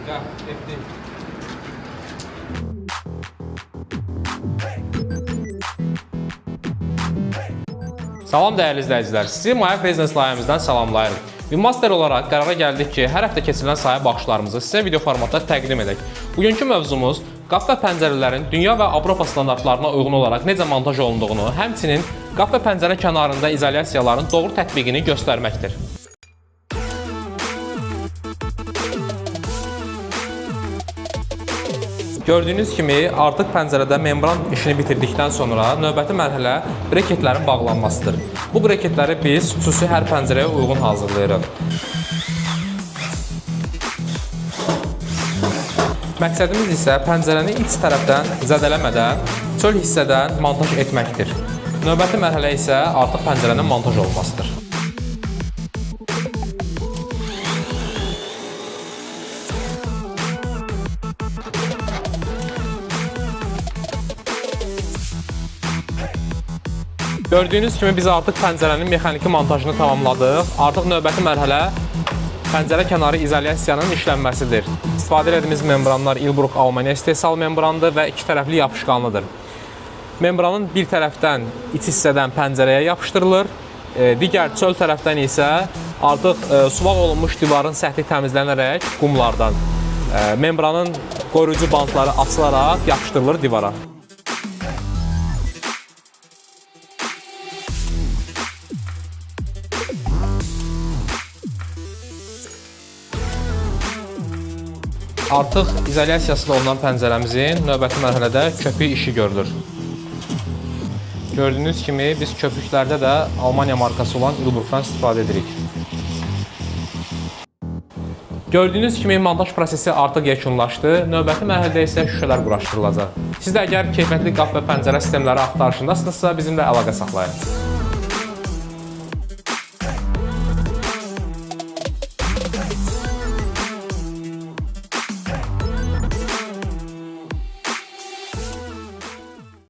FD. Salam dəyərli izləyicilər, sizi Mayak Business layihəmizdən salamlayırıq. Webmaster olaraq qərara gəldik ki, hər həftə keçirilən sahə baxışlarımızı sizə video formatda təqdim edək. Bugünkü mövzumuz qapı və pəncərələrin dünya və Avropa standartlarına uyğun olaraq necə montaj olunduğunu, həmçinin qapı və pəncərə kənarında izolyasiyaların doğru tətbiqini göstərməkdir. Gördüyünüz kimi artıq pəncərədə membran işini bitirdikdən sonra növbəti mərhələ breketlərin bağlanmasıdır. Bu breketləri biz xüsusi hər pəncərəyə uyğun hazırlayırıq. Məqsədimiz isə pəncərəni iç tərəfdən zədələmədən çöl hissədən montaj etməkdir. Növbəti mərhələ isə artıq pəncərənin montaj olunmasıdır. Gördüyünüz kimi biz artıq pəncərənin mexaniki montajını tamamladıq. Artıq növbəti mərhələ pəncərə kənarı izolyasiyanın işlənməsidir. İstifadə etdiyimiz membranlar Ilbruch Almaniya istehsal membrandır və iki tərəfli yapışqanlıdır. Membranın bir tərəfdən iç hissədən pəncərəyə yapışdırılır, digər çöl tərəfdən isə artıq suvaq olunmuş divarın səthi təmizlənərək qumlardan membranın qoruyucu bantları açılaraq yapışdırılır divara. Artıq izolyasiyası da olunan pəncərəmizin növbəti mərhələdə köpük işi görülür. Gördüyünüz kimi biz köpüklərdə də Almaniya markası olan Ilbruchdan istifadə edirik. Gördüyünüz kimi montaj prosesi artıq yekunlaşdı. Növbəti mərhələdə isə şüşələr quraşdırılacaq. Siz də əgər keyfiyyətli qapı və pəncərə sistemləri axtarışındasınızsa bizimlə əlaqə saxlayın.